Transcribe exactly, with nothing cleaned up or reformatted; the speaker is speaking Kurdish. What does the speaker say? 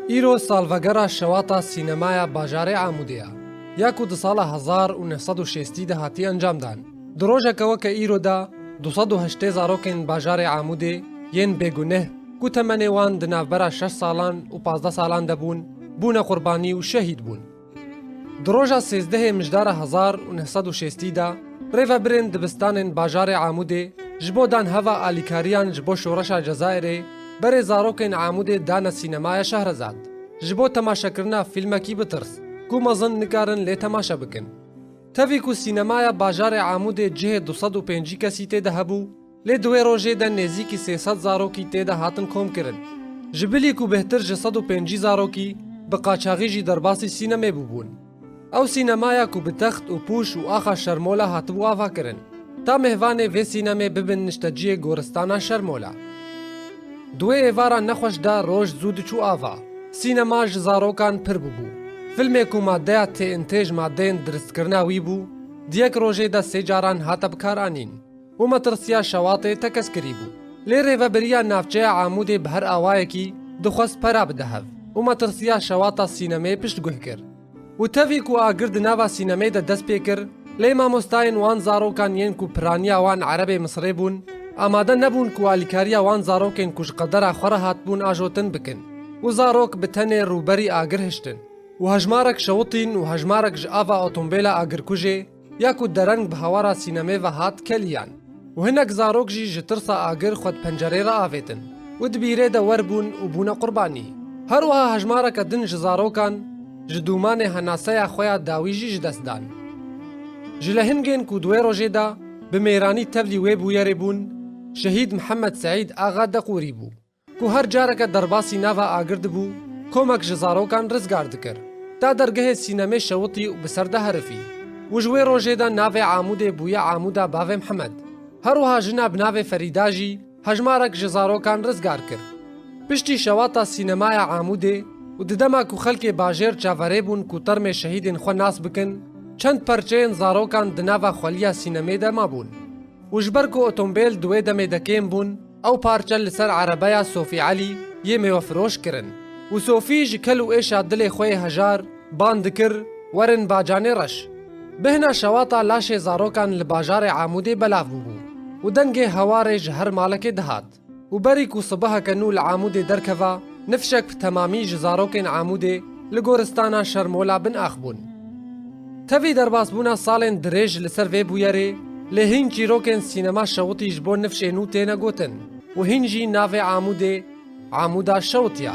Îro salvegera şewata sînemaya bajarê Amûdê ya, ya ku di sala hezar û neh sed û şêstî de hatiye encamdan. Di rojeke weke îro de du sed û heştê zarokên bajarê Amûdê yên bêguneh ku temenê wan di navbera şeş salan û pazdeh salan de bûn, bûne qurbanî û şehîd bûn. Di roja sêzdehê Mijdara hezar û neh sed û şêstî de rêvebirên dibistanên bajarê Amûdê ji bo dan heva alîkariyan ji bo şoreşa Cezayirê berê zarokên Amûdê dane sînemaya Şehrezad ji bo temaşekirina fîlmekî bi tirs ku mezin nikarin lê temaşe bikin. Tevî ku sînemaya bajarê Amûdê cihê du sed û pêncî kesî tê de hebû, lê di wê rojê de nêzîkî sê sed zarokî tê de hatin komkirin. Ji bilî ku bêhtir ji sed û pêncî zarokî bi qaçaxî jî derbasî sînemê bûbûn. Ew sînemaya ku bi text û pûş û axa Şermola hatibû avakirin. Ta mêvanê vê sînemê bibin nişteciyê goristana Şermola. Di wê êvara nexweş de roj zû diçû ava. Sînema ji zarokan pir bûbû. Filmê ku madeya T N T ji madeyên diristkirina wî bû, di yek rojê de sê caran hate bikaranîn û metirsiya şewatê tekez kirî bû. Lê rêvebiriya navçeya Amûdê bi her awayekî dixwest pera bide hev û metirsiya şewata sînemê piştguh kir. Û tevî ku agir di nava sînemê de dest pê kir, lê mamostayên wan zarokan yên ku piraniya wan erebê Misirê bûn, amade nebûn ku alîkariya wan zarokên ku ji qedera xwe re hatibûn ajotin bikin û zarok bi tenê rûberî agir hiştin û hejmarek şewitîn û hejmarek ji ava otombêla agirkujê ya ku dereng bi hawara sînemê ve hat keliyan. Û hinek zarok jî ji tirsa agir xwe di pencerê re avêtin û di bîrê de wer bûn û bûne qurbanî. Her wiha hejmareke din ji zarokan ji dûmanê henaseya xwe ya dawî jî ji dest dan. Ji lehingên ku di wê rojê de bi mêranî tevlî wê bûyerê bûn, şehîd Mihemed Seîd Axa Deqûrî bû, ku her careke derbasî nava agir dibû, komek ji zarokan rizgar dikir. Ta dergehê sînemê şewitî û bi ser de herifî. Û ji wê rojê de navê Amûdê bûye Amûda Bavê Mihemed. Her wiha jina bi navê Ferîda jî hejmarek ji zarokan rizgar kir. Piştî şewata sînemaya Amûdê û di dema ku xelkê bajêr çaverê bûn ku termê şehîdên xwe nas bikin, çend perçeyên zarokan di nava xweliya sînemê de mabûn. Û ji ber ku otombêl di wê demê de kêm bûn, ew parçe li ser erebeya Sofî Elî yê mêwefiroş kirin. Û Sofî ji kel û êşa dilê xwe yê hejar ban dikir, werin bacanê reş. Bihna şewata laşê zarokan li bajarê Amûdê belav bûbû û dengê hewarê ji her malekê dihat. Û berî ku sibeheke nû li Amûdê derkeva, nifşek bi temamî ji zarokên Amûdê li goristana Şermola bin ax bûn. Tevî derbasbûna salên dirêj li ser vê bûyerê, lê hîn çîrokên sînema şewitî ji bo nifşê nû têne gotin û hîn jî navê Amûdê Amûda şewitiya.